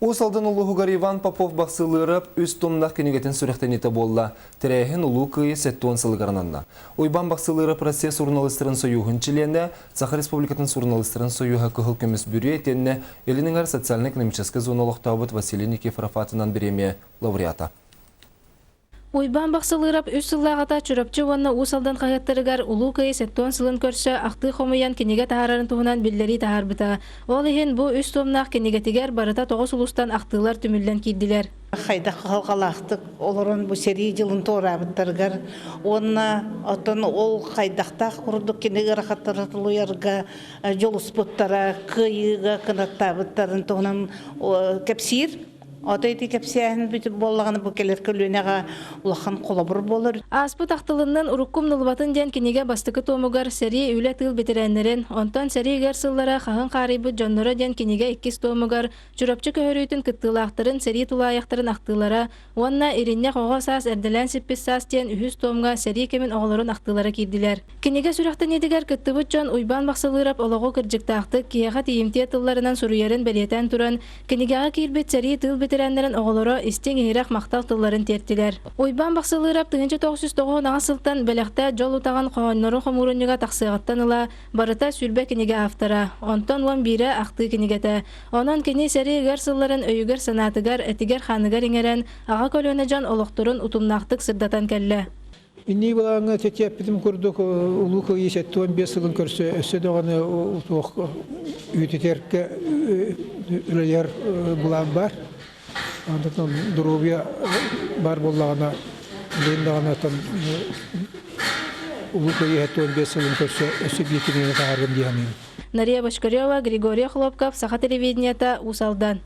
Уус Алдан улууһугар Иван Попов Бахсылыырап үс томнаах кинигэтин сүрэхтэниитэ буолла. Тэрээһин Улуу Кыайыы 70 сылыгар ананна. Уйбаан Бахсылыырап Россия суруналыыстарын сойууһун чилиэнэ, Саха Республикатын суруналыыстарын сойууһа Кыһыл көмүс бүрүө итиэннэ Илин Эҥэр социально-экономическай зона олохтообут Василий Никифоров аатынан бириэмийэ лауреата. Уйбаан Бахсылыырап үс сыллааҕыта Чурапчы уонна Уус Алдан хаһыаттарыгар Улуу Кыайыы 70 сылын көрсө ахтыы хомуйан кинигэ таһаарарын туһунан биллэрии таһаарбыта. Ол иһин бу үс туомнаах кинигэтигэр барыта тоҕус улуустан ахтыылар түмүллэн киирдилэр. Хайдах кыһалҕалаахтык олорон бу сэрии дьылын туораабыттарыгар уонна оттон ол хайдахтаах курдук кини ыарахаттары тулуйарга дьулуспуттара, кыайыыга кынаттаабыттарын туһунан кэпсиир. Ото ити кэпсээһин бүтүп буоллаҕына бу кэлэр көлүөнэҕэ улахан холобур буолар. Ааспыт ахтылыннын уруккум нулубатын диэн кинигэ бастакы туомугар сэрии үлэ тыыл бэтэрээннэрин, онтон сэрии ыар сыллара хаһыҥ хаарыйбыт дьонноро диэн кинигэ иккис туомугар Чурапчы көһөрүүтүн кыттыылаахтарын сэрии тулаайахтарын ахтыылара уонна Иринньэх оҕо саас эрдэлээн сиппит саас диэн үһүс туомҥа сэрии кэмин оҕолорун ахтыылара киирдилэр. Кинигэ сүрэхтэниитигэр кыттыбыт дьон Уйбаан Бахсылыырап олоҕу кырдьыктаахтык, киһиэхэ тиийимтиэ тылларынан суруйарын бэлиэтээн туран, кинигэҕэ киирбит сэрии тыыл бэтэрээннэрин оҕолоро истиҥ-иһирэх махтал тылларын тиэртилэр. Уйбаан Бахсылыырап 1998 сылтан бэлэхтээ дьол утаҕын хоһооннорун хомуурунньуга тахсыаҕыттан ыла барыта 20 кинигэ автора, онтон 11-э ахтыы кинигэтэ. Онон кини сэрии ыар сылларын өйүгэр-санаатыгар, этигэр-хааныгар иҥэрэн, аҕа көлүөнэ дьон олохторун утумнаахтык сырдатан кэллэ. Иннии былааҥҥа тэтиэппитим курдук Улуу Кыайыы 75 сылын көрсө өссө даҕаны туох үйэтитэргэ үлэлиэр былаан баар. Онтон доруобуйа баар буоллаҕына, билигин даҕаны оттон Улуу Кыайыы 75 сылын көрсө өссө биир кинигэни таһаарыам дии саныыбын. Нария Бочкарева, Григорий Охлопков, Саха телевидениета, Уус Алдан.